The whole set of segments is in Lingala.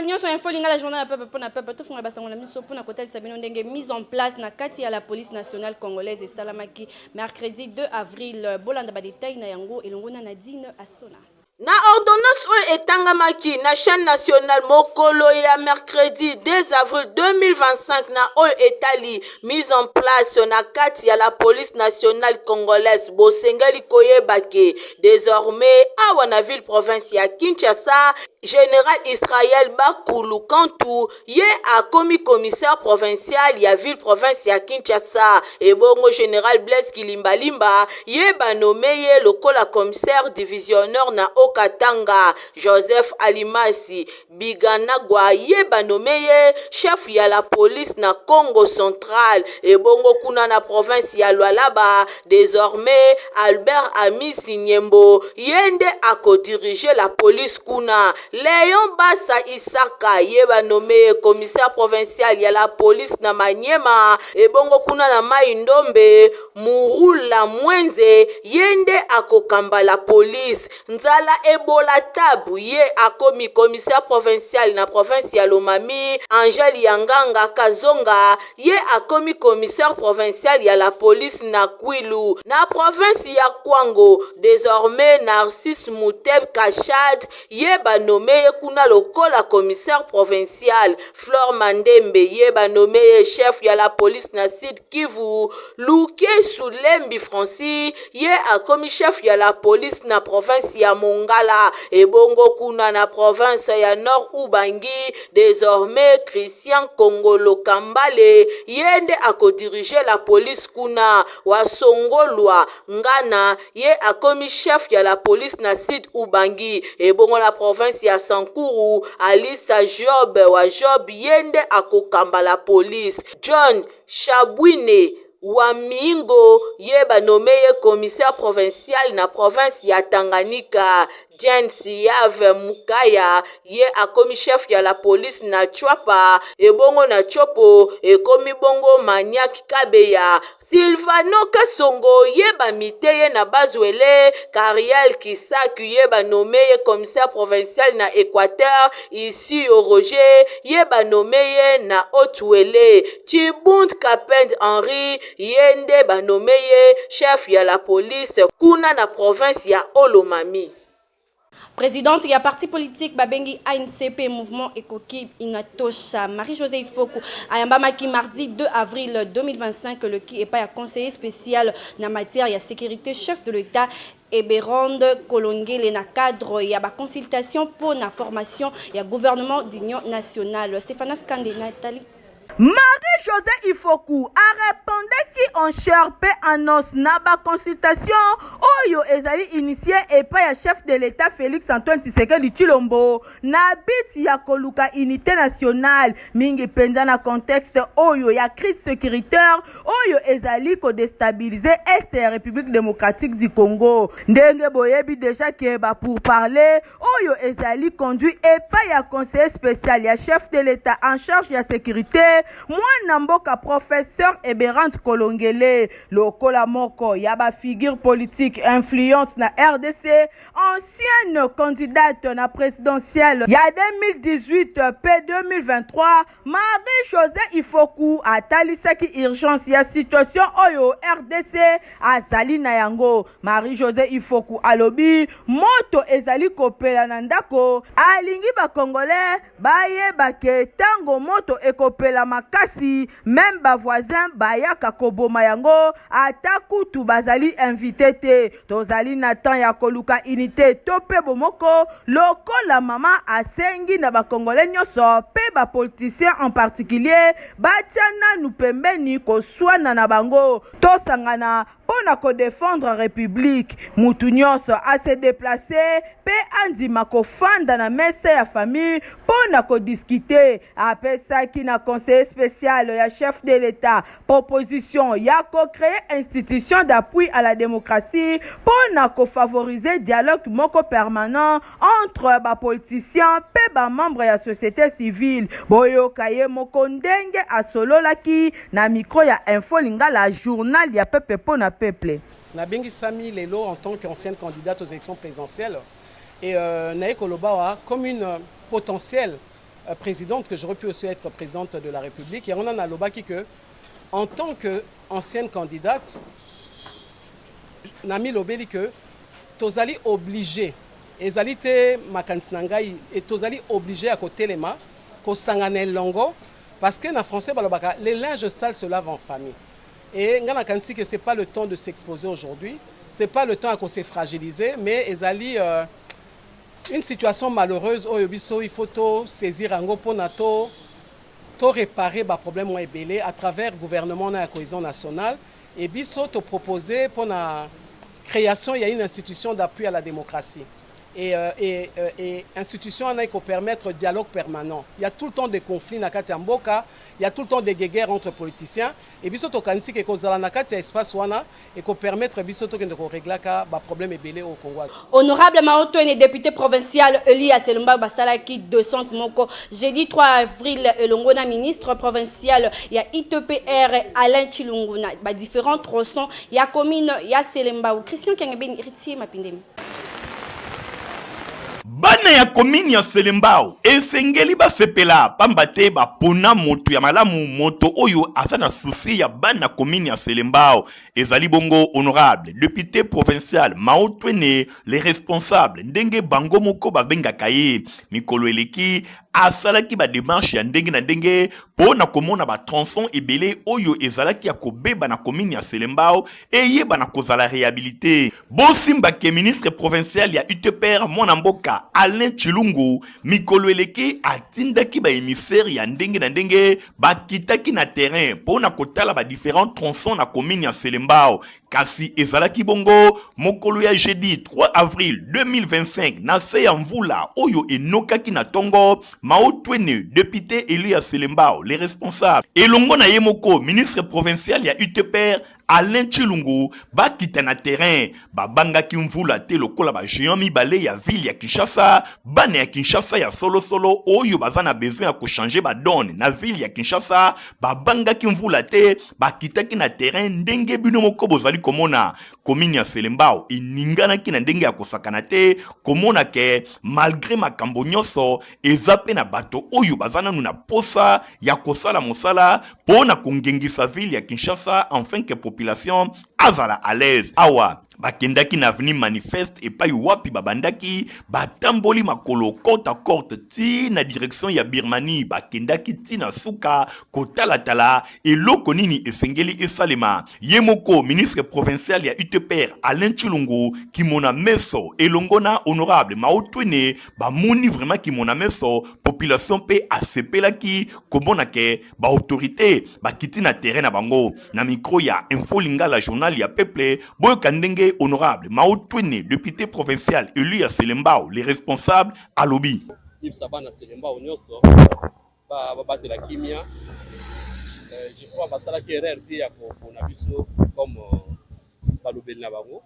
Nyonso Info Lingala, journal ya peuple mpona peuple. Tofungola basango na biso mpona kotalisa bino ndenge mise en place na kati ya la Police nationale congolaise esalamaki mercredi 2 avril. Bolanda badetail na yango elongo na Nadine Asona. Na ordonnance oyo etangamaki na chaîne nationale mokolo ya mercredi 2 avril 2025 na oyo etali mise en place na kati ya la Police nationale congolaise, bosengeli koyeba ke désormais awa na ville province ya Kinshasa, général Israël Bakulu Kantu ye akomi commissaire provincial ya ville province ya Kinshasa. Ebongo général Blaise Kilimbalimba ye banommer ye lokola commissaire divisionnaire na Haut-Katanga. Joseph Alimasi Biganagwa ye banommer ye chef ya la police na Congo Central. Ebongo kuna na province ya Lualaba, désormais Albert Amisi Nyembo ye nde akodiriger la police kuna. Léon Bassa Isaka ye banommer ye commissaire provincial ya la police na Maniema. Ebongo kuna na Mai Ndombe, Murula Mwenze ye nde akokamba la police. Nzala Ebola Tabu ye akomi commissaire provincial na province ya Lomami. Angel Yanganga Kazonga ye akomi commissaire provincial ya la police na Kwilu. Na province ya Kwango, désormais Narcisse Muteb Kashad ye banommer ye kuna lokola commissaire provincial. Flore Mandembe ye banommer ye chef ya la police na Sud Kivu. Lukesu Lembi Francis ye akomi chef ya la police na province ya Mongala. Ebongo kuna na province ya Nord Ubangi, désormais Christian Kongolo Kambale ye nde akodiriger la police kuna. Wasongolwa Ngana ye akomi chef ya la police na Sud Ubangi. Ebongo na province ya Sankuru, Alisa Job wa Job ye nde akokamba la police. John Shabwine wa Mingo ye banommer ye commissaire provincial na province ya Tanganyika. Jen Siave Mukaya ye akomi chef ya la police na Tshuapa. Ebongo na Tshopo ekomi bongo Maniak Kabeya. Silvano Kasongo ye bamuter ye na Bas-Uele. Kariel Kisaku ye banommer ye commissaire provincial na Équateur. Isio Roger ye banommer ye na Haut-Uele. Chibund Kapend Henri ye nde banommer ye chef ya la police kuna na province ya Haut-Lomami. Présidente ya parti politique babengi ANCP Mouvement Ekoki Inatosha, Marie-Josée Ifoku, ayambamaki mardi 2 avril 2025 leki epai ya conseiller spécial na matière ya sécurité chef de l'État Eberande Kolongele na cadre ya baconsultation mpo na formation ya gouvernement d'union nationale. Stéphanas Kande Nathalie. Marie-Josée Ifoku arépondaki en chair mpe en os na baconsultation oyo ezali initié epai ya chef de l'État Félix Antoine Tshisekedi Tshilombo na but ya koluka unité nationale, mingi mpenza na contexte oyo ya crise sécuritaire oyo ezali kodéstabiliser est ya République démocratique du Congo. Ndenge boyebi déjà ke bapourparlers oyo ezali conduit epai ya conseiller spécial ya chef de l'État en charge ya sécurité, mwana mboka professeur Eberande Kolongele, lokola moko ya bafigure politique influente na RDC, ancienne candidate na présidentielle ya 2018 pe 2023. Marie-Josée Ifoku atalisaki urgence ya situation oyo RDC azali na yango. Marie-Josée Ifoku alobi moto ezali kopela na ndako, alingi bakongolais bayeba ke ntango moto ekopela makasi, même bavoisin bayaka koboma yango ata kutu bazali invité te. Tozali na temps ya koluka unité to mpe bomoko. Lokola mama asengi na bakongolais nyonso mpe bapoliticien en particulier batia nanu pembeni koswana na bango, tosangana mpo na kodéfendre république. Mutu nyonso ase déplacer mpe andima kofanda na mesa ya famille mpo na kodiscuter. Apesaki na conseiller spécial ya chef de l'État proposition ya kocréer institution d'appui à la démocratie mpo na kofavoriser dialogue moko permanent entre bapoliticien mpe bamembre ya société civile. Boyoka ye moko ndenge asololaki na micro ya Info Lingala, journal ya peuple mpo na peuple. Nabengisami lelo en tant qu'ancienne candidate aux élections présidentielles et naye koloba wa comme une potentielle. présidente, que j'aurais pu aussi être présidente de la République. Yango wana nalobaki que en tant que ancienne candidate, namilobeli que tozali obligé, ezali te makanisi na ngai, e tozali obligé ya kotelema, kosangana elongo, parce que na français balobaka: "Les linges sales se lavent en famille." Et ngai nakanisi que c'est pas le temps de s'exposer aujourd'hui, c'est pas le temps ya kose fragiliser, mais ezali une situation malheureuse oyo biso il faut to saisir yango mpona to réparer baproblème mwa ebele à travers gouvernement na ya cohésion nationale. Et biso topropose mpona création ya une institution d'appui à la démocratie et institution wana ekopermettre dialogue permanent. Il y a tout le temps des conflits na kati ya mboka, il y a tout le temps des guerres entre politiciens, et biso tokanisi ke kozala na kati ya espace wana ekopermettre biso tokende koreglaka baproblème ebele au Congo. Honorable Mao Twene, député provincial élu ya Selembao, basalaki 200 moko jeudi 3 avril elongo na ministre provincial ya ITPR Alain Tshilungu na badifférents tronçons ya commune ya Selembao. Christian Kengebeni, Héritier Mapindemi. Bana ya komini ya Selembao esengeli basepela, pamba te bapona moto ya malamu, moto oyo aza na souci ya bana komini ya Selembao. Ezali bongo honorable député provincial Mao Twene, le responsable, ndenge bango moko babengaka ye. Mikolo eleki asalaki badémarche ya ndenge na ndenge mpo na komona batronçon ebele oyo ezalaki ya kobeba na komini ya Selembao eyeba na kozala réhabilité. Bosimbake ministre provincial ya UTPR, mwana mboka Alain Tshilungu, mikolo eleki atindaki baémissaire ya ndenge na ndenge, bakitaki na terrain mpo na kotala badifférents tronçons na komini ya Selembao. Kasi ezalaki bongo mokolo ya jeudi 3 avril 2025, na se ya mvula oyo enokaki na ntongo, Mao Twene, député élu ya Selembao, les responsables, elongo na ye moko ministre provincial ya UTPR Alain Tshilungu, bakita na terrain. Babangaki mvula te lokola bagéant mibale ya ville ya Kinshasa, bana ya Kinshasa ya solosolo oyo baza na besoin ya kochanger badonnées na ville ya Kinshasa. Babangaki mvula te, bakitaki na terrain ndenge bino moko bozali komona. Komini ya Selembao eninganaki na ndenge ya kosakana te, komona ke malgré makambo nyonso, eza mpe na bato oyo baza nanu na posa ya kosala mosala mpo na kongengisa ville ya Kinshasa, afin que population azala à l'aise. Awa bakendaki na avenue Manifeste, epai wapi babandaki, batamboli makolo côte à côte ti na direction ya Birmanie. Bakendaki ti na suka kotalatala eloko nini esengeli esalema. Ye moko ministre provincial ya UTPR Alain Tshilungu, kimona meso elongo na honorable Mao Twene, bamoni vraiment kimona meso. Population mpe asepelaki komona ke baautorité bakiti na terrain na bango. Na micro ya Info Lingala, journal ya peuple, boyoka ndenge honorable Mao Twene, député provincial élu ya Selembao, les responsables, alobi. Yebisa bana Selembao nyonso babatela kimia. Je crois basalaki erreur te ya kopona biso comme balobeli na bango.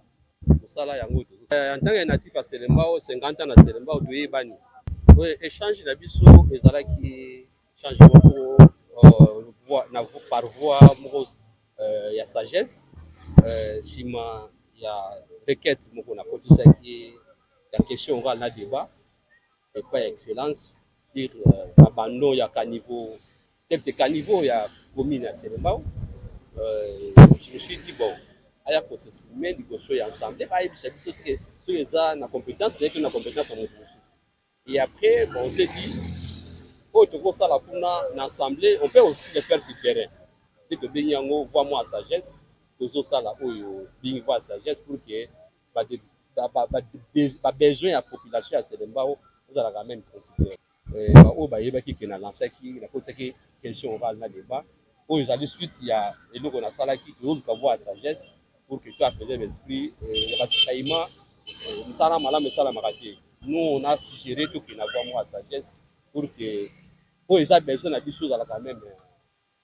Mosala yango en tant que natif ya Selembao, 50 ans na Selembao, toyebani. Oyo échange na biso ezalaki échange moko na par voie moko ya sagesse, nsima ya requête moko nakotisaki ya question orale na débat epai ya excellence sur abandon ya caniveau, quelques caniveau ya commune ya Selembao. Je me suis dit, bon, aya kos'exprimer liboso ya assemblée, bayebisa biso soki eza na compétence na ye to na compétence ya moto mosusu. Et après, bon, on s'est dit, oyo tokosala kuna na assemblée, on peut aussi le faire sur terrain. Nde tobengi yango voie mwa ya sagesse. Tozosala oyo bengi voie ya sagesse pour que babesoin ya population ya Selembao ozalaka même considéré. Oyo bayebaki ke nalansaki, nakotisaki question orale na débat oyo ezali suite ya eloko nasalaki. Tozoluka voie ya sagesse pour que to apaiser esprit ya basikaima. Mosala malamu esalamaka te. Nous, on a suggéré tokende na voie moko ya sagesse pour que oyo eza besoin na biso ozalaka même.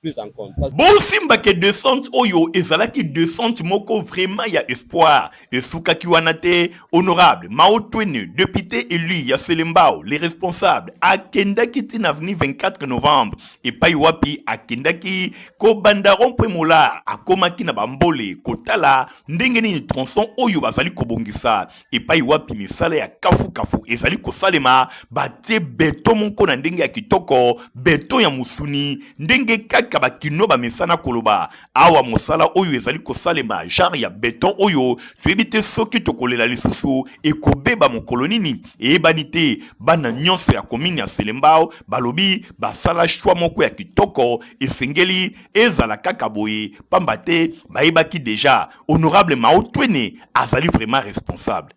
Prise en compte. Bosimba ke descente oyo ezalaki descente moko vraiment ya espoir. Esukaki wana te, honorable Mao Twene, depute elu ya Selembao, le responsable, akendaki ti na avenue 24 novembre epai wapi akendaki kobanda rond-point Molar, akomaki na Bambole kotala ndenge nini tronçon oyo bazali kobongisa epai wapi misala ya kafukafu ezali kosalema. Batie beton moko na ndenge ya kitoko, beton ya mosuni, ndenge kaka bakino bamesana koloba. Awa mosala oyo ezali kosalema, genre ya beton oyo toyebi te soki tokolela lisusu, ekobeba mokolo nini eyebani te. Bana nyonso ya commune ya Selembao balobi basala choix moko ya kitoko, esengeli ezala kaka boye, pamba te bayebaki deja Honorable Mao Twene azali vraiment responsable.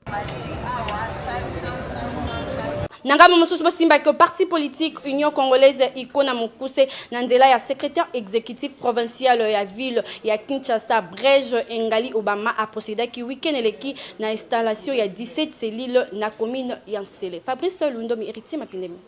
Na ngambo mosusu, bosimbaki parti politique Union Congolaise Iko na mokuse na nzela ya secrétaire exécutif provincial ya ville ya Kinshasa, Brege Engali Obama, aprocédaki week-end eleki na installation ya 17 cellules na commune ya Nsele. Fabrice Lundomi, Héritier Mapindemi.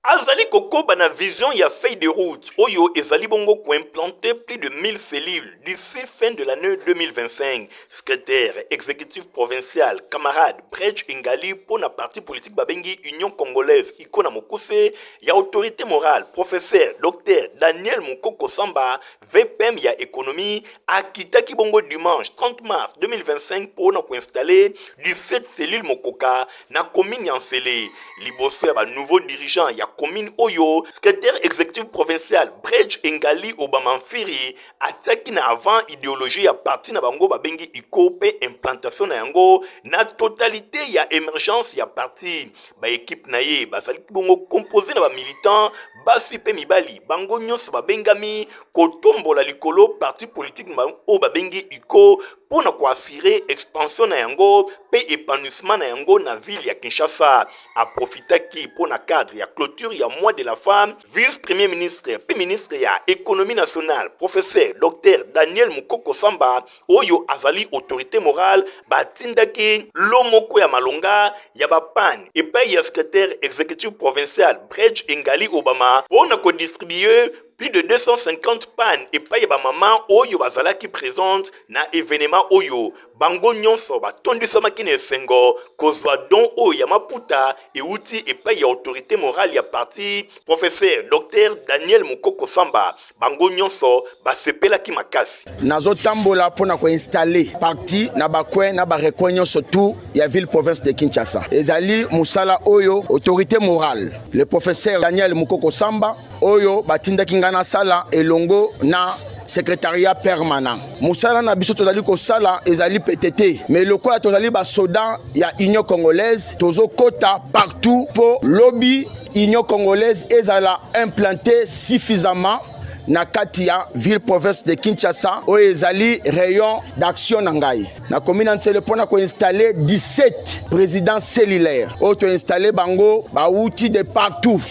Azali kokoba na vision ya feuille de route oyo ezali bongo koimplante plus de 1000 cellules d'ici fin de l'année 2025. Secrétaire exécutif provincial camarade Brej Engali mpo na parti politique babengi Union Congolaise Iko na mokuse ya autorité morale professeur Docteur Daniel Mukoko Samba, VPM ya economie, akitaki bongo dimanche 30 mars 2025 mpo na koinstalle 17 cellules mokoka na commune ya Nsele. Liboso ya ba nouveaux dirigeants ya commune oyo, secrétaire exécutif provincial Brej Engali Obama Mfiri atiaki na avant ideologie ya parti na bango babengi ICO mpe implantation na yango na totalité ya emergence ya parti. Ba equipe na ye bazalaki bongo composé na ba militants basi mpe mibali, bango nyonso babengami kotombola likolo parti politique oyo babengi ICO mpo na koassure expansion na yango mpe épanouissement na yango na ville ya Kinshasa. Aprofitaki mpo na cadre ya clôture ya mois de la femme, vice premier ministre mpe ministre ya économie nationale professeur Docteur Daniel Mukoko Samba oyo azali autorité morale, batindaki lo moko ya malonga ya bapane epai ya secrétaire exécutif provincial Brej Engali Obama mpo na kodistribue plus de 250 panne epai ya bamama oyo bazalaki présente na événement oyo. Bango nyonso batondisamaki na esengo kozwa don oyo ya maputa euti epai ya autorité morale ya parti professeur Docteur Daniel Mukoko Samba. Bango nyonso basepelaki makasi. Nazotambola mpo na koinstalle parti na bacoin na barecoin nyonso tout ya ville province de Kinshasa. Ezali mosala oyo autorité morale le professeur Daniel Mukoko Samba oyo batindaki ngai nasala elongo na secrétariat permanent. Mosala na biso tozali kosala ezali pete te, mais lokola tozali basoda ya Union Congolaise, tozokota partout mpo lobi Union Congolaise ezala implantée suffisamment na kati ya ville province de Kinshasa oyo ezali rayon d'action na ngai. Nakomi na Nsele mpo na koinstalle 17 présidents cellulaires oyo toinstalle bango bawuti de partout,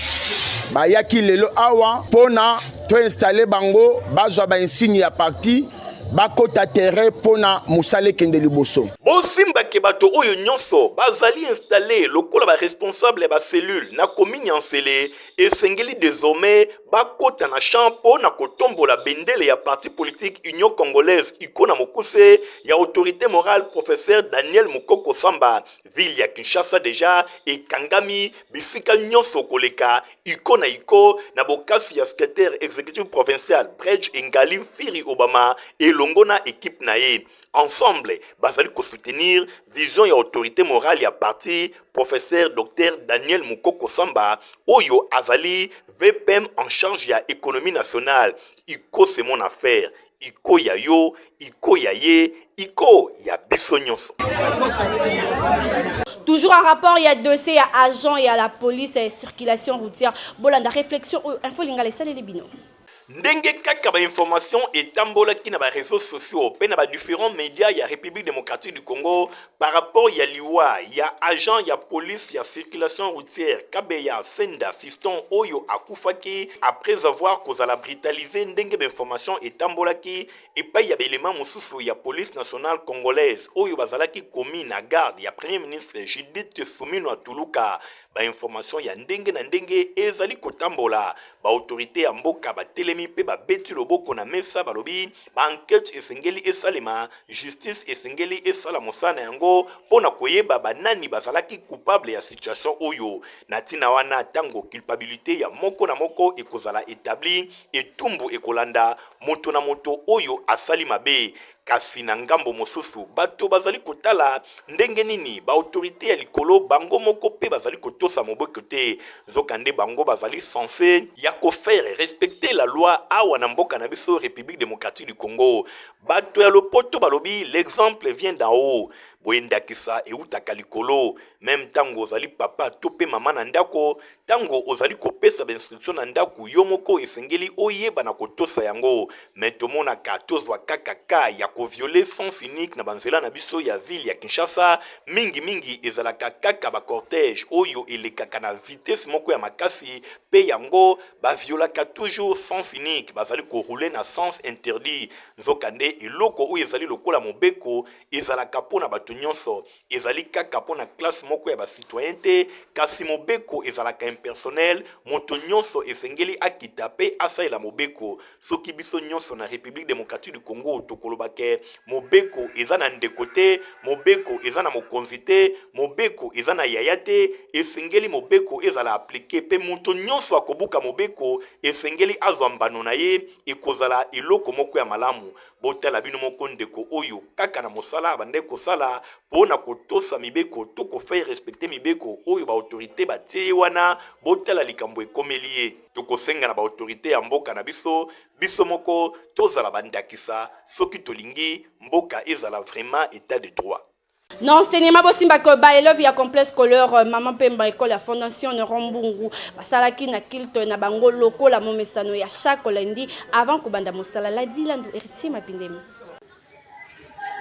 bayaki lelo awa mpo na toinstalle bango bazwa ba insigne ya parti, bakota terrain mpo na mosala ekende liboso. Bosimba ke bato oyo nyonso bazali installe lokola ba responsable ya ba cellule na commune ya Nsele esengeli desormais bakota na champ mpo na kotombola bendele ya parti politique Union Congolaise UCO na mokuse ya autorite morale professeur Daniel Mukoko Samba. Ville ya Kinshasa deja ekangami bisika nyonso koleka UCO na UCO na bokasi ya secretaire executif provincial Brej Engali Mfiri Obama elongo na equipe na ye. Ensemble bazali kosoutenir vision ya autorite morale ya parti professeur Docteur Daniel Mukoko Samba oyo azali VPM en charge ya économie nationale. UCO c'est mon affaire, UCO ya yo, UCO ya ye, UCO ya biso nyonso. Toujours en rapport, il y a dossier, il y a agent, il y a la police, il y a circulation routière. Bolanda réflexion, info lingala esaleli bino. Ndenge kaka ba informations etambolaki na ba reseaux sociaux mpe na ba differents medias ya Republique democratique du Congo par rapport ya liwa ya agent ya police ya circulation routière Kabeya Senda Fiston oyo akufaki après avoir kozala brutalisé ndenge ba informations etambolaki epai ya ba elements mosusu ya police nationale congolaise oyo bazalaki commis na garde ya Premier ministre Judith Suminwa Tuluka. Ba informations ya ndenge na ndenge ezali kotambola. Ba autorites ya mboka batelemi mpe babeti loboko na mesa, balobi ba enquetes esengeli esalema, justice esengeli esala mosala na yango mpo na koyeba ba nani bazalaki coupable ya situation oyo. Na ntina wana, tango culpabilite ya moko na moko ekozala etablie, etumbu ekolanda moto na moto oyo asali mabe. Kasi na ngambo mosusu, bato bazali kotala ndenge nini ba autorites ya likolo bango moko mpe bazali kotosa mobeko te, nzokande bango bazali cense ya ko faire respecter la loi awa na mboka na biso Republique democratique du Congo. Bato ya lopoto balobi l'exemple vient d'en haut, boye ndakisa ewutaka likolo. Meme tango ozali papa to mpe mama na ndako, Tango ozali kopesa ba instructions na ndaku yo moko esengeli oyeba na kotosa yango mais tomonaka tozwa kaka cas ya ko violer sens unique na ba nzela na biso ya ville ya Kinshasa mingi mingi ezalaka kaka ba cortège oyo elekaka na vitesse moko ya makasi pe yango ba violaka toujours sens unique bazali ko rouler na sens interdit nzokande eloko oyo ezali lokola mobeko ezalaka po na bato nyonso Ezali kaka mpo na classe moko ya ba citoyens te, kasi mobeko ezalaka impersonnel, moto nyonso esengeli akita mpe asalela mobeko. Soki biso nyonso na Republique democratique du Congo tokoloba ke mobeko eza na ndeko te, mobeko eza na mokonzi te, mobeko eza na yaya te, esengeli mobeko ezala appliquer mpe moto nyonso akobuka mobeko esengeli azwa mbano na ye, ekozala eloko moko ya malamu. Botala bino moko ndeko oyo kaka na mosala abandaki kosala po na kotosa mibeko to ko faire respecter mibeko oyo ba autorites batie ye wana, botala likambo ekomeli ye. Tokosenga na ba autorites ya mboka na biso, biso moko tozala ba ndakisa soki tolingi mboka ezala vraiment etat de droit. Na enseignement bosimba que ba elèves ya complexe scolaire euh, Maman Pemba école ya Fondation Neuron Mbungu basalaki na culte na bango lokola momesano ya chaque lundi avant kobanda mosala. Ladi Landu Héritier Mapindemi.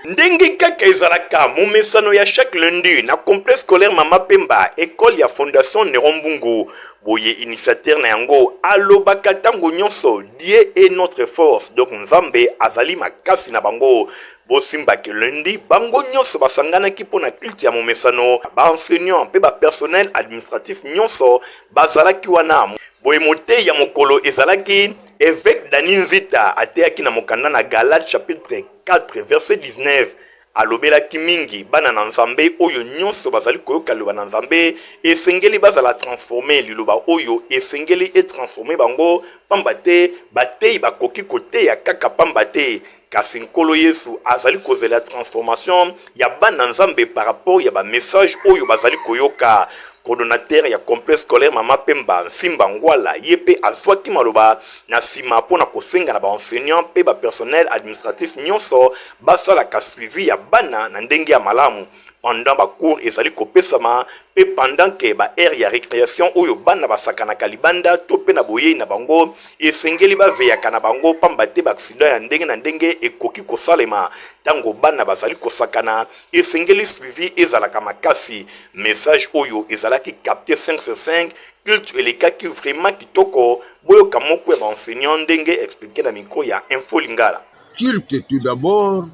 Ndenge kaka ezalaka momesano ya chaque lundi na complexe scolaire Mama Pemba école ya Fondation Neuron Mbungu, boye initiateur na yango alobaka tango nyonso Dieu est notre force, donc Nzambe azali makasi na bango. Bosimba ke lundi, bango nyonso basanganaki mpo na culte ya momesano. Ba enseignants mpe ba personnels administratifs nyonso bazalaki wana. Boye moteyi ya mokolo ezalaki Eveque Dany Nzita, ateyaki na mokanda na Galates chapitre 4 verset 19. Alobelaki mingi bana na Nzambe oyo nyonso bazali koyoka liloba na Nzambe esengeli bazala transforme. Liloba oyo esengeli e transforme bango, pamba te bateyi bakoki koteya kaka pamba te. Kasi Nkolo Yesu azali kozela transformation ya bana Nzambe par rapport ya ba message oyo bazali koyoka. Coordonnateur ya complexe scolaire Mama Pemba, Nsimba Ngwala, ye pe azwaki maloba na sima po na kosenga na ba enseignants pe ba personnels administratifs nionso basalaka suivi ya bana na ndenge ya malamu pendant ba cours ezali kopesama pe pendant que ba heures ya recreation oyo bana basakanaka libanda to pe na boyei na bango esengeli baveyaka na bango pamba te ba accident ya ndenge na ndenge ekoki kosalema tango bana bazali kosakana esengeli suivi ezalaka makasi. Message oyo ezalaki capte 5 sur 5 culte elekaki vraiment kitoko boyoka moko ya ba enseignants ndenge explique na micro ya Info Lingala. Culte tout d'abord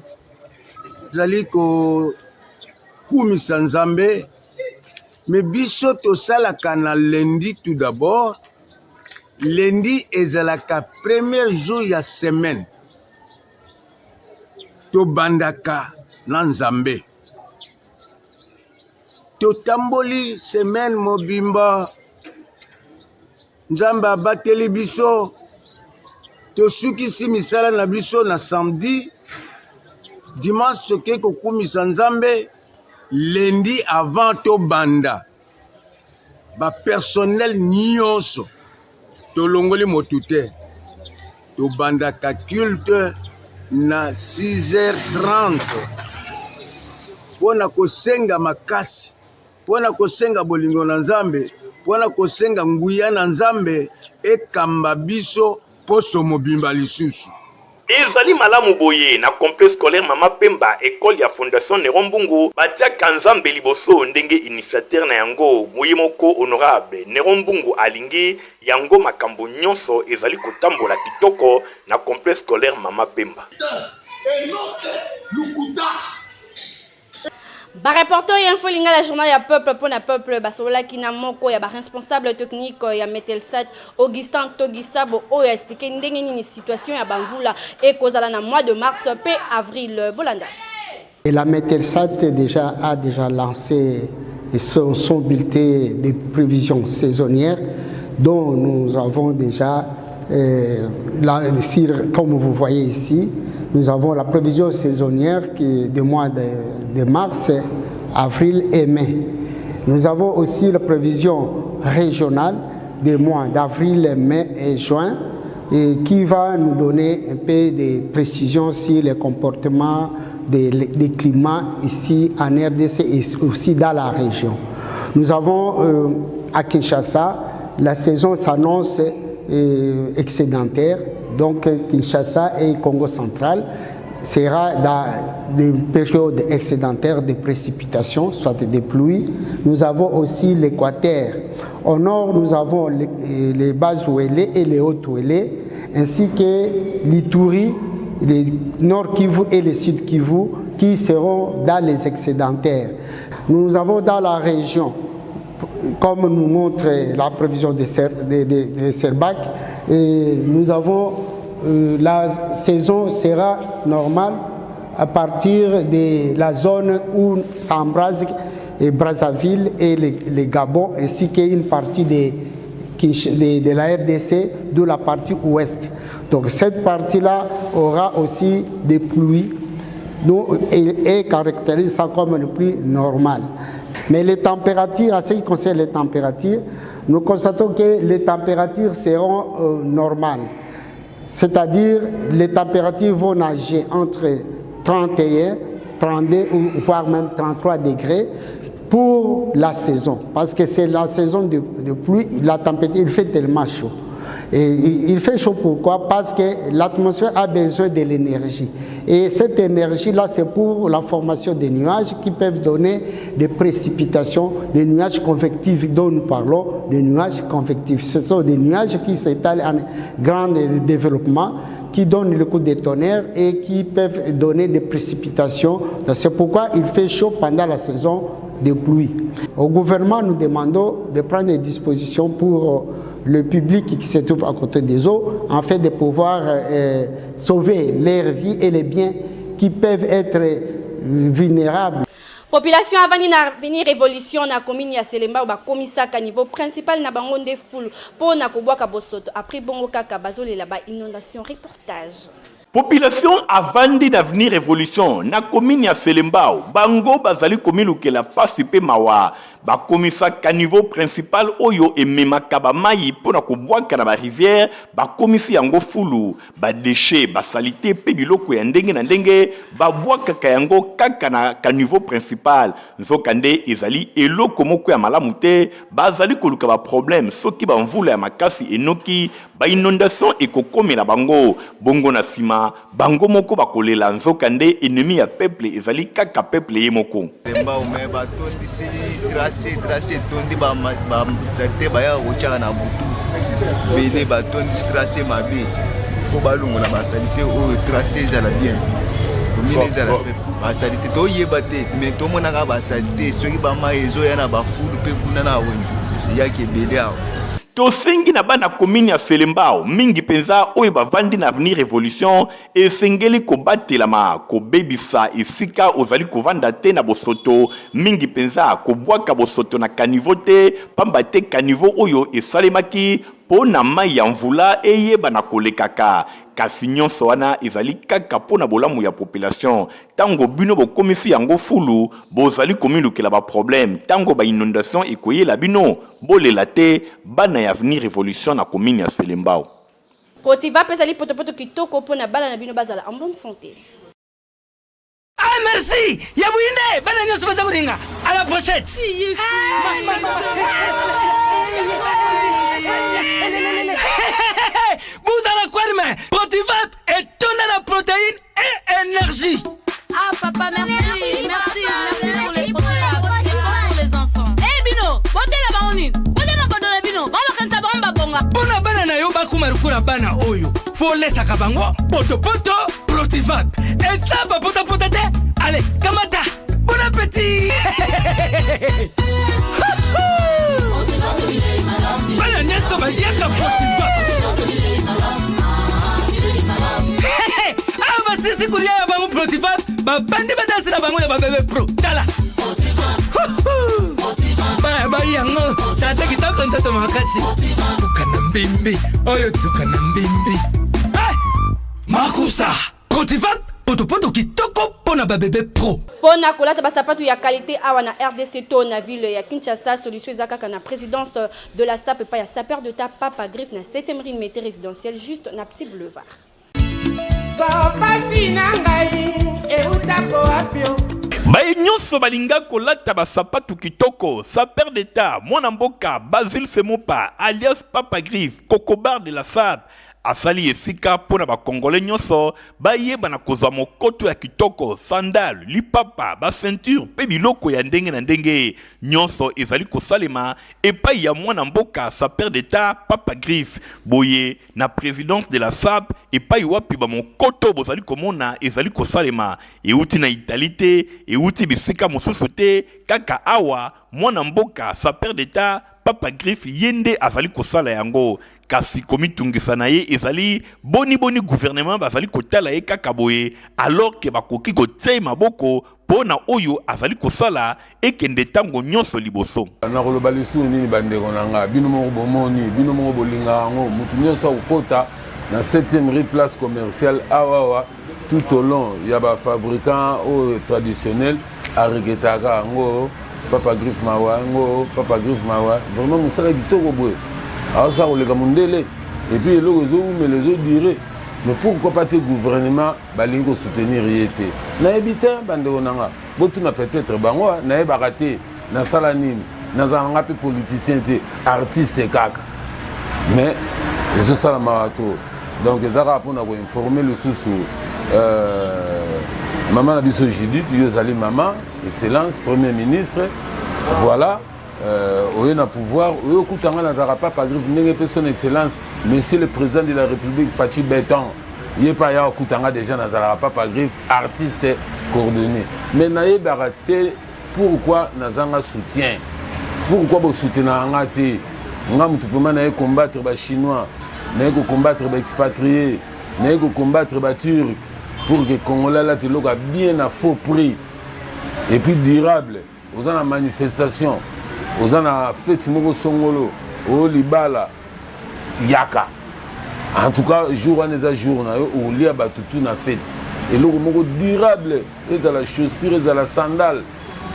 ezali kokumisa Nzambe, me biso tosalaka na lundi tout d'abord. Lundi ezalaka premier jour ya semaine, tobandaka na Nzambe, totamboli semaine mobimba, Nzambe abateli biso, tosukisi misala na biso na samedi, dimanche tokei kokumisa Nzambe, lundi avant tobanda ba personnel nyonso tolongoli motu te, tobandaka culte na 6h30 mpo na kosenga makasi, mpo na kosenga bolingo na Nzambe, mpo na kosenga nguya na Nzambe ekamba biso. Poso mobimba lisusu. Ezali malamu boye na complexe scolaire Mama Pemba, ecole ya Fondation Neron Mbungu, batiaka Nzambe liboso ndenge initiateur na yango ye moko honorable Neron Mbungu alingi yango makambo nyonso ezali kotambola kitoko na complexe scolaire Mama Pemba. Ba reporter ya Info Lingala journal ya peuple mpo na peuple basololaki na moko ya ba responsable technique ya Metelsat Augustin Togisabo oyo a expliquer ndenge nini situation ya bamvula ekozala na mois de mars mpe avril. Bolanda. Et la Metelsat déjà, a déjà lancé son, son bulletin de prévisions saisonnières dont nous avons déjà, euh, la, comme vous voyez ici, nous avons la prévision saisonnière qui est du mois de, de mars, avril et mai. Nous avons aussi la prévision régionale des mois d'avril, mai et juin, et qui va nous donner un peu de précisions sur les comportements des, des climats ici en RDC et aussi dans la région. Nous avons euh, à Kinshasa, la saison s'annonce euh, excédentaire, donc Kinshasa et Congo central sera dans des périodes excédentaires de précipitations, soit des pluies. Nous avons aussi l'équateur. Au nord, nous avons les, les bas Ouélé et les hauts Ouélé, ainsi que l'Ituri, les Nord Kivu et le Sud Kivu, qui seront dans les excédentaires. Nous avons dans la région, comme nous montre la prévision de, de, de, de Serbac, et nous avons euh, la saison sera normale à partir de la zone où s'embrase et Brazzaville et le, le Gabon, ainsi qu'une partie de, de, de la RDC, de la partie ouest. Donc cette partie-là aura aussi des pluies donc, et, et caractérise ça comme une pluie normale. Mais les températures, à ce qui concerne les températures, nous constatons que les températures seront euh, normales. C'est-à-dire les températures vont nager entre 31, 32 ou voire même 33 degrés pour la saison. Parce que c'est la saison de, de pluie, la température, il fait tellement chaud. Et il fait chaud pourquoi Parce que l'atmosphère a besoin de l'énergie. Et cette énergie-là, c'est pour la formation des nuages qui peuvent donner des précipitations, des nuages convectifs dont nous parlons, des nuages convectifs. Ce sont des nuages qui s'étalent en grand développement, qui donnent le coup de tonnerre et qui peuvent donner des précipitations. C'est pourquoi il fait chaud pendant la saison de pluie. Au gouvernement, nous demandons de prendre des dispositions pour le public qui se trouve à côté des eaux, afin de pouvoir euh, sauver leur vie et les biens qui peuvent être vulnérables. Population avandi na avenue Revolution na commune ya Selembao bakomisaka niveau principal na bango nde fulu mpo na kobwaka bosoto après bongo kaka bazolela ba inondation reportage. Population avandi na avenue Revolution na commune ya Selembao bango bazali komilukela pasi pe mawa bakomisa caniveau principal oyo ememaka ba mayi mpo na kobwaka na ba rivière bakomisi yango fulu ba dechets ba salite pe biloko ya ndenge na ndenge babwakaka yango kaka na caniveau principal nzokande ezali eloko moko ya malamu te bazali koluka ba problème soki ba mvula ya makasi enoki Ba inondations ekokomela bango, bongo na sima bango moko bakolela, nzoka nde ennemi ya peuple ezali kaka peuple ye moko. Mbao me batondisi trace trace etondi ba salite bayaka kotyaka na butu bele batondisi trace mabe mpo balongola basalite oyo trace ezala bien komine ezala basalite toyeba te me tomonaka basalite soki bamai ezoya na bafulu mpe kuna na wenze eyaki ebele awa Tosengi na bana commune ya Selembao, mingi penza oyo bavandi na avenue Revolution, esengeli kobatelama, kobebisa esika ozali kovanda te na bosoto, mingi penza kobwaka bosoto na caniveau te, pamba te caniveau oyo esalemaki po na mayi ya mvula eyeba na kolekaka. Kasi nionso wana ezali kaka po na bolamu ya population. Tango bino bokomisi yango fulu, bozali komilukela ba problèmes tango ba inondations ekoyela bino. Bolela te bana ya avenue revolution na commune ya Selembao. Cotiva mpe ezali potopoto kitoko mpo na bana na bino bazala en bonne sante. Ah merci ya buinde bana nyonso baza kolinga à la pochette. Buzala kwa Protéines et énergie. Ah papa, merci, merci, merci, merci pour les protéines, pour les enfants. Eh bino, botela bango nini? Botela makodo na bino, bango bakanisa bango babonga. Mpo na bana na yo bakoma lokola bana oyo, folesaka bango potopoto Protivac. Eza bapotapota te. Ale, kamata. Bon appétit! Bana nyonso bayaka Protivac. Awa basisi kolia ya bango Protivac, babandi badansi na bango ya babebe pro. Tala. Baya bai yango tata kitoko nzoto makasi. Tuka na mbimbi oyo tuka na mbimbi. Hey! Makusa Protivac potopoto kitoko mpo na babebe pro. Mpo na kolata basapatu ya qualité awa na rdc to na ville ya Kinshasa, solution eza kaka na présidence de la SAP epai ya sapeur d'État Papa Griffe na 7e rue Limete résidentielle juste na petit boulevard. Pasi na ngai eutako wapi o? Baye nyonso balinga kolata basapatu kitoko, sapeur d'État mwana mboka Basile Semopa alias Papa Griffe Kokobar de la SAP asali esika mpo na bakongole nyonso bayeba na kozwa mokoto ya kitoko, sandale, lipapa, baceinture mpe biloko ya ndenge na ndenge. Nyonso ezali kosalema epai ya mwana mboka sapeur d'État Papa Griffe. Boye na présidence de la SAP epai wapi bamokoto bozali komona ezali kosalema, euti na Italie te, euti bisika mosusu te, kaka awa mwana mboka sapeur d'État Papa Griffe ye nde azali kosala yango. Kasi komitungisa na ye ezali boni boni gouvernement bazali kotala ye kaka boye alors que bakoki kotia ye maboko mpo na oyo azali kosala ekende ntango nyonso liboso. Nakoloba lisusu nini bandeko na nga? Bino moko bomoni, bino moko bolingaka yango. Moto nyonso akokota na 7e rue place commerciale awawa tout au long ya bafabricant oyo traditionnel aregretaka yango. Papa Griffe mawa yango, Papa Griffe mawa, vraiment mosala kitoko boye, aosala koleka mondele et puis eloko ezowumela, ezodure. Mais pourquoi pas te gouvernement balingi kosoutenir ye te? Nayebi te bandeko na nga, botuna peut-être bango. Nayebaka te nasala nini, nazala nga mpe politicien te, artiste kaka, mais ezosala mawa to. Donc eza kaka mpona koinforme lisusu mama na biso Judith, yo ozali mama excellence premier ministre, voilà, oye na pouvoir, oye okuta nga nazalaka Papa Griffe, ndenge mpe son excellence monsieur le président de la République Fatshi Béton ye mpe aya okuta nga déjà nazalaka Papa Griffe, artiste coordonné. Mais nayebaka te pourquoi nazanga soutien, pourquoi bosoutenaka nga te. Nga motu vraiment naye combattre bachinois, naye kocombattre baexpatrié, naye kocombattre baturc pour que Congolais alata eloko ya bien na faux prix et puis durable. Oza na manifestation, oza na fête moko songolo, oyo libala, yaka. En tout cas jour wana eza jour na yo, olia bato tu na fête. Eloko moko durable, ezala chaussure, ezala sandale,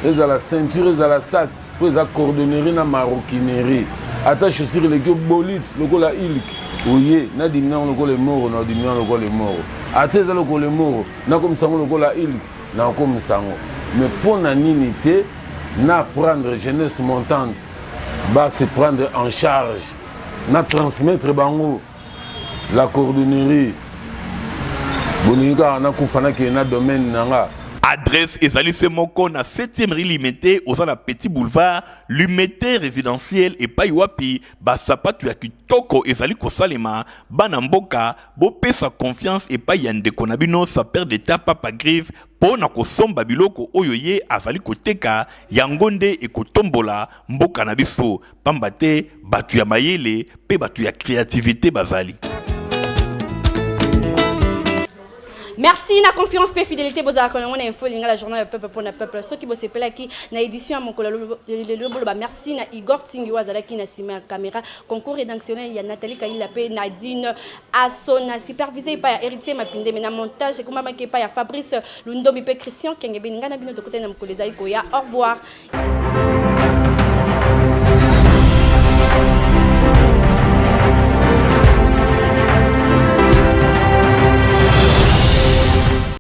ezala ceinture, ezala sac, mpo eza cordonnerie na maroquinerie. Ata chaussure eleki obolite lokola ilk, oye nadimi yango lokola emoro, na odimi yango lokola emoro. Ata eza lokola emoro, nakomisa yango lokola ilk, nakomisa yango. Mais mpo na nini te na prendre jeunesse montante ba se prendre en charge, na transmettre bango la cordonnerie? Bolingi kaka nakufa, nakende na domaine na nga. Adresse ezali se moko na 7e rue Limete, oza na petit boulevard Limete résidentiel epai wapi basapatu ya kitoko ezali kosalema. Bana mboka, bopesa confiance epai ya ndeko na bino sapeur d'État Papa Griffe mpo na kosomba biloko oyo ye azali koteka. Yango nde ekotombola mboka na biso, pamba te bato ya mayele mpe bato ya créativité bazali. Merci na confiance pe fidélité bozalaka yango na Info Lingala, journal ya peuple mpona peuple. Soki bosepelaki na édition ya mokolo lelo, boloba merci na Igor Tingi oyo azalaki na nsima ya caméra, concours rédactionnel ya Nathalie Kaila mpe Nadine Asona, supervisé epai ya Héritier Mapindeme, na montage ekomamaki epai ya Fabrice Lundombi mpe Christian Kengebeni. Ngai na bino tokutani na mokolo ezali koya. Au revoir.